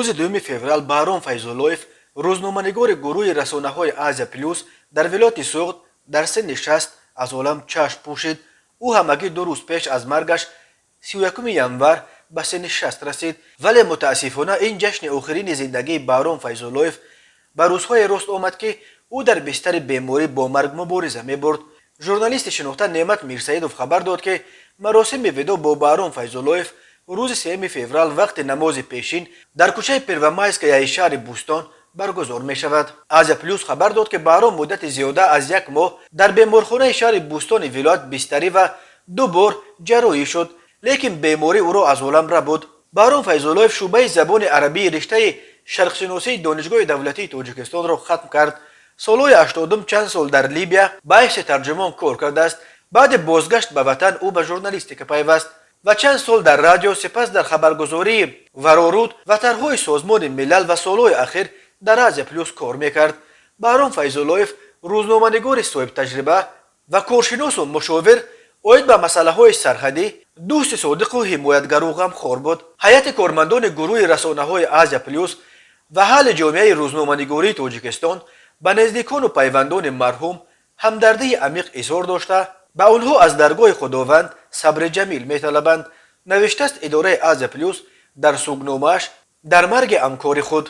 Рӯзи 2 феврал Баҳром Файзуллоев, рӯзноманигори гурӯҳи расонаҳои «Азия Плюс» дар вилояти Суғд, дар синни 60 аз олам чашм пӯшид. Ӯ ҳамагӣ 2 рӯз пеш аз маргаш, 31 январ, ба синни 60 расид. Вале мутаассифона, ин ҷашни охирини зиндагии Баҳром Файзуллоев ба рӯзҳое рост омад, ки ӯ дар бистари беморӣ бо марг мубориза мебурд. Журналисти шинохта Неъмат Мирсаидов хабар дод, ки маросими видоъ бо Баҳром Файзуллоев рӯзи 3 феврал вақти намози пешин дар кӯчаи Первомайскаяи шаҳри Бӯстон баргузор мешавад. «Азия Плюс» хабар дод, ки Баҳром муддати зиёда аз як моҳ дар беморхонаи шаҳри Бӯстони вилоят бистарӣ ва ду бор ҷарроҳӣ шуд, лекин беморӣ ӯро аз олам рабуд. Баҳром Файзуллоев шӯъбаи забони арабии риштаи шарқшиносии Донишгоҳи давлатии Тоҷикистонро хатм кард. Солҳои 80-ум чанд сол дар Либия ба ҳайси тарҷумон кор кардааст. Баъди бозгашт ба ватан ӯ ба журналистика пайваст ва чанд сол дар радио, сипас дар хабаргузории Вароруд ва тарҳҳои Созмони Милал ва солҳои ахир дар «Азия Плюс» кор мекард. Баҳром Файзуллоев рӯзноманигори соҳибтаҷриба ва коршиносу мушовир оид ба масъалаҳои сарҳадӣ, дӯсти содиқу ҳимоятгару ғамхор буд. Ҳайати кормандони гурӯҳи расонаҳои «Азия Плюс» ва аҳли ҷомеаи рӯзноманигории Тоҷикистон ба наздикону пайвандони марҳум ҳамдардии амиқ изҳор дошта, ба онҳо аз даргоҳи Худованд сабри ҷамил металабанд, навиштааст идораи «Азия Плюс» дар сугномааш дар марги ҳамкори худ.